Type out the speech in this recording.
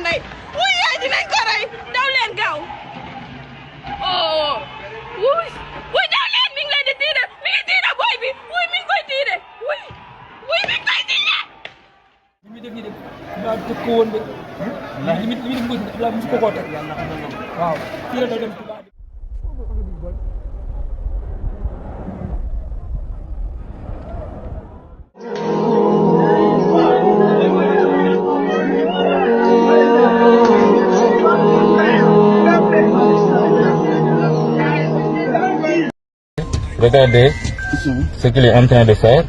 ndey wuy yaay dinañ ko rey daw leen gaaw oh wuy daw leen mi ngi leen di tiire mi ngi tiire boy bi wuy mi ngi koy tiire wuy mi ngi koy tiire li muy def nii de laa dëkk ko woon de li muy def laa musu ko teg waaw fii la dem Touba. Regardez ce qu'il est en train de faire.